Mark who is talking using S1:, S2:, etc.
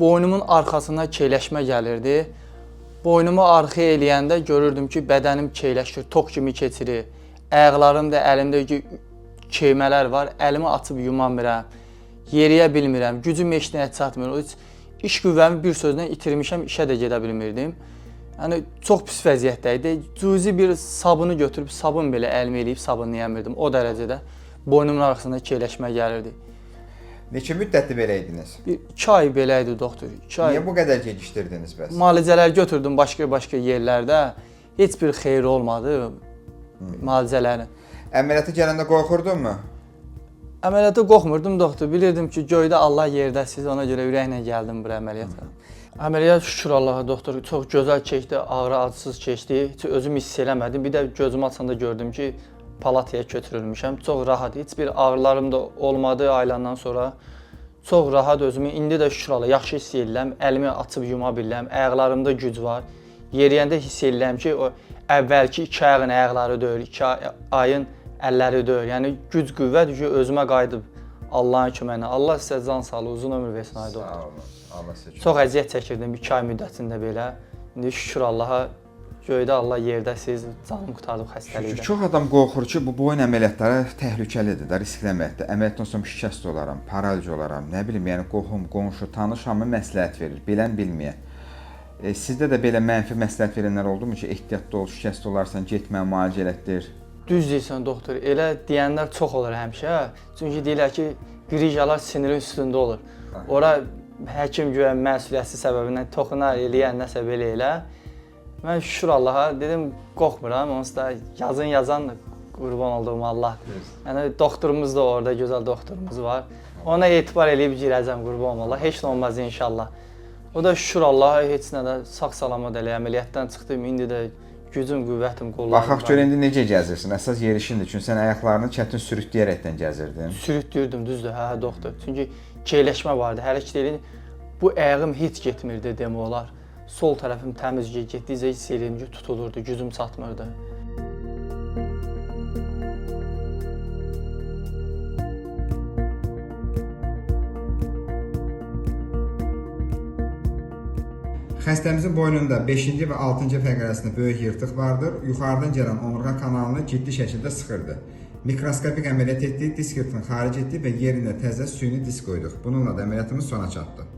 S1: Boynumun arxasına keyləşmə gəlirdi. Boynumu arxaya eləyəndə görürdüm ki, bədənim keyləşir, tok kimi keçirir. Ayaqlarımda, əlimdə ki, keymələr var. Əlimi açıb yumamıram. Yeriyə bilmirəm, gücüm heç nəyə çatmır. Heç iş qüvvəmi bir sözlə itirmişəm, işə də gedə bilmirdim. Yəni çox pis vəziyyətdə idi. Cüzi bir sabunu götürüb sabun belə əlimi eləyib sabunlaya bilmirdim. O dərəcədə boynumun arxasında keyləşmə gəlirdi.
S2: Neçə müddətdir belə idiniz?
S1: Bir 2 ay belə idi doktor. 2 ay.
S2: Niyə bu qədər gecikdirdiniz bəs?
S1: Müalicələr götürdüm başqa-başqa yerlərdə. Heç bir xeyri olmadı müalicələrin.
S2: Əməliyyata gələndə qorxurdunmu?
S1: Əməliyyata qorxmurdum doktor. Bilirdim ki, göydə Allah, yerdə siz. Ona görə ürəklə gəldim bura əməliyyata. Əməliyyat şükür Allaha doktor, çox gözəl keçdi, ağrı acısız keçdi. Heç özüm hiss eləmədim. Bir də gözümü açanda gördüm ki, palataya köçürülmüşəm. Çox rahat, heç bir ağrılarım da olmadı ayılandan sonra. Çox rahat özümü indi də şükür Allaha yaxşı hiss eləyirəm. Əlimi açıb yuma bilirəm. Ayaqlarımda güc var. Yeriyəndə hiss eləyirəm ki, o əvvəlki iki ayağın ayaqları deyil, 2 ayın əlləri deyil. Yəni güc qüvvət ki, özümə qayıdıb Allahın köməyi ilə. Allah sizə can sağlığı, uzun ömür versin ay doktor.
S2: Sağ olun. Allah sizə kömək.
S1: Çox əziyyət çəkirdim 2 ay müddətində belə. İndi şükür Allaha, göydə Allah, yerdə siz, canım qurtardı bu xəstəlikdən.
S2: Çox adam qorxur ki, bu boyun əməliyyatları təhlükəlidir də, riskli əməliyyatdır. Əməliyyatdan sonra şikəst olaram, paraliz olaram, nə bilim, yəni qohum, qonşu, tanış hamı məsləhət verir, bilən bilməyə. Sizdə də belə mənfi məsləhət verənlər oldumu ki, ehtiyatlı ol, şikəst olarsan, getmə, müalicə elətdir?
S1: Düz deyirsən doktor, elə deyənlər çox olur həmişə. Çünki deyirlər ki, qrijalar sinirin üstündə olur. Ora həkim güya məsuliyyətsiz səbəbindən toxunar, eləyər, nəsə belə elə. Mən şükür Allaha dedim, qorxmuram. Onsuz da yazın yazan qurban olduğum Allah. Yəni doktorumuz da orada, gözəl doktorumuz var. Ona etibar eləyib girəcəm qurban olum Allah. Heç nə olmaz inşallah. O da şükür Allaha heç nə də sağ salamat elə əməliyyatdan çıxdım. İndi də gücüm, qüvvətim, qollarım.
S2: Baxaq gör indi necə gəzirsən. Əsas yerişindir. Çünki sən ayaqlarını çətin sürükləyərəkdən gəzirdin.
S1: Sürütlüyürdüm, düzdür, hə, hə doktor. Çünki keyləşmə vardı. Hələ ki deyilin, bu ayağım heç getmirdi demək olar. Sol tərəfim təmiz getdikcə hiss eləyirdim ki, tutulurdu, gücüm çatmırdı.
S2: Xəstəmizin boynunda 5-ci və 6-cı fəqərəsində böyük yırtıq vardır. Yuxarıdan gələn onurğa kanalını ciddi şəkildə sıxırdı. Mikroskopik əməliyyat etdik, disk yırtığını xaric etdik və yerinə təzə süni disk qoyduq. Bununla da əməliyyatımız sona çatdı.